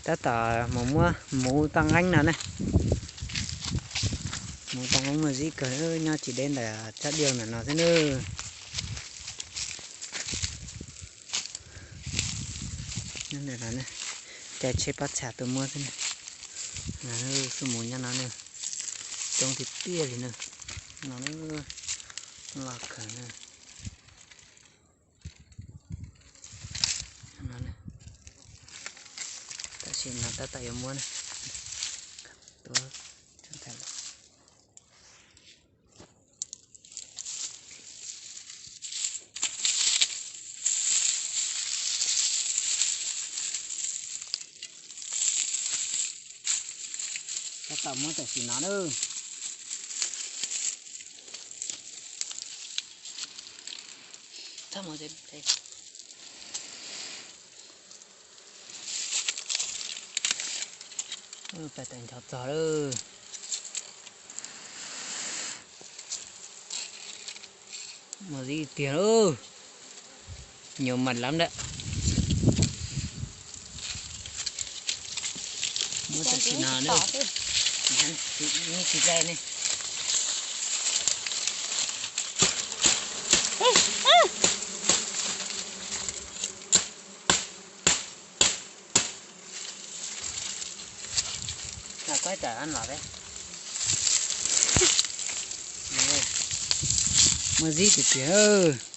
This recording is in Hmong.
Tab tom mus muab muv toj nqeeb no ne. Muv toj nqeeb muaj zib kawg, nyob tsis deb ntawm tsob diav ntawm no xwb nawb. Nyob ntawm no, cov tsheb pob txha tuaj muab xwb na. Xub muv nyob no na, coob tiag tiag li na. No, loj kawg na. Tam sim no tab tom yuav muab na. Tab tom muab tam sim no na. Pais tawm nchov txog lawm. Muaj zib tiag lauj. Nhiều mật lắm đấy. Muab tam sim no na. Tsis dai ne. Muaj zib tiag tiag.